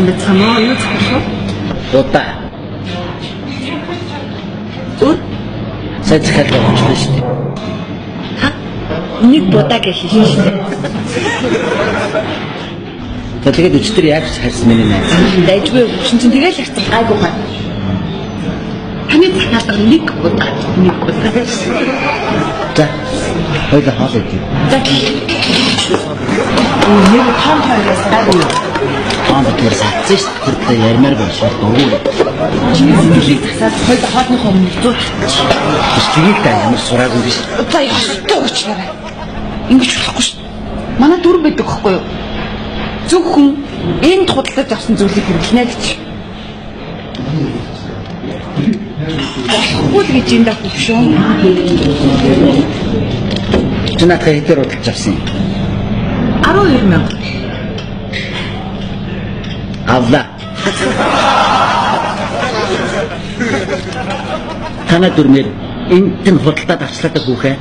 Сайн байцгаана уу? Юу захиалах вэ? Удаа. Өөр Сая захиалга авчихлаа шүү дээ. ха? Нэг будаа гэж хэлсэн шүү дээ. За тэгээд өчтөр яаж харьсан миний найз. Дайжгүй хөвшин чинь тэгэл харсан гайгүй гай. Таны захиалга нэг будаа, нэг будаа. За. Хоёулаа хоол идье. За. Нэг том хоёроос гайгүй юу? Тоон битгээр сатсан шүү дээ. Тэр талаа ярмаар байна шууд дургу. Чиний сэтгэлийг засаад хоёул хоолныхоо өмнө зур татчих. Биш тэгээд та ямар сураагүй биш. За ёстой уучлаарай. Ингэж болохгүй шүү. Манай дүр байдаг байхгүй юу? Зөвхөн энд худалдаж авсан зүйлийг хэрэглэнэ гэж. Болохгүй л гэж энэ даа хөвшөө. Чи наадхаа хэдээр худалдаж авсан юм? 12 мянга. Авлаа. Танаа дүрмээр энд нь худалдаад авчлаа да хүүхэ.